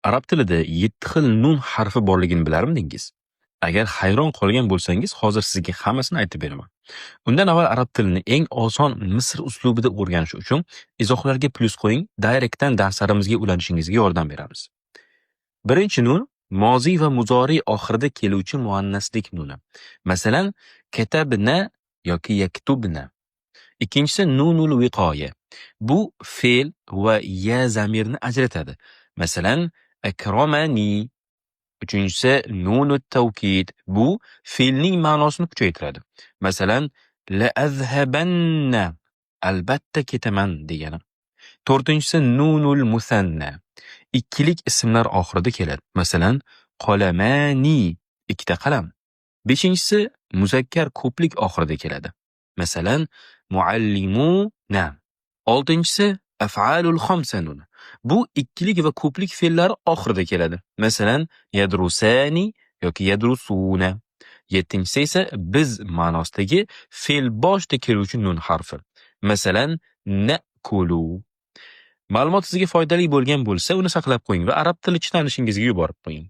Arab tilida 7 xil nun harfi borligini bilarmidingiz? Agar hayron qolgan bo'lsangiz, hozir sizga hammasini aytib beraman. Undan avval arab tilini eng oson Misr uslubida o'rganish uchun izohlarga plyus qo'ying, direktdan darslarimizga ulanishingizga yordam beramiz. Birinchi nun moziy va muzori oxirida keluvchi muannaslik nuni. Masalan, katabna yoki yaktubna. Ikkinchisi nunul viqoya. Bu fe'l va ya zamirni ajratadi. Masalan, akramani. Uchinchisi nunut tavkid. Bu fe'lning ma'nosini kuchaytiradi. Masalan, la azhabanna, albatta ketaman degani. To'rtinchisi nunul musanna. Ikkilik ismlar oxirida keladi. Masalan, qolamani, ikkita qalam. Beshinchisi muzakkar ko'plik oxirida keladi. Masalan, muallimuna. Oltinchisi af'alul xomsa nuni. Bu ikkilik va ko'plik fe'llari oxirida keladi. Masalan, yadrusani yoki yadrusuna. Yettinchisi esa biz ma'nosidagi fe'l boshida keluvchi nun harfi. Masalan, na'kulu. Ma'lumot sizga foydali bo'lgan bo'lsa, uni saqlab qo'ying va arab tili tanishingizga yuborib qo'ying.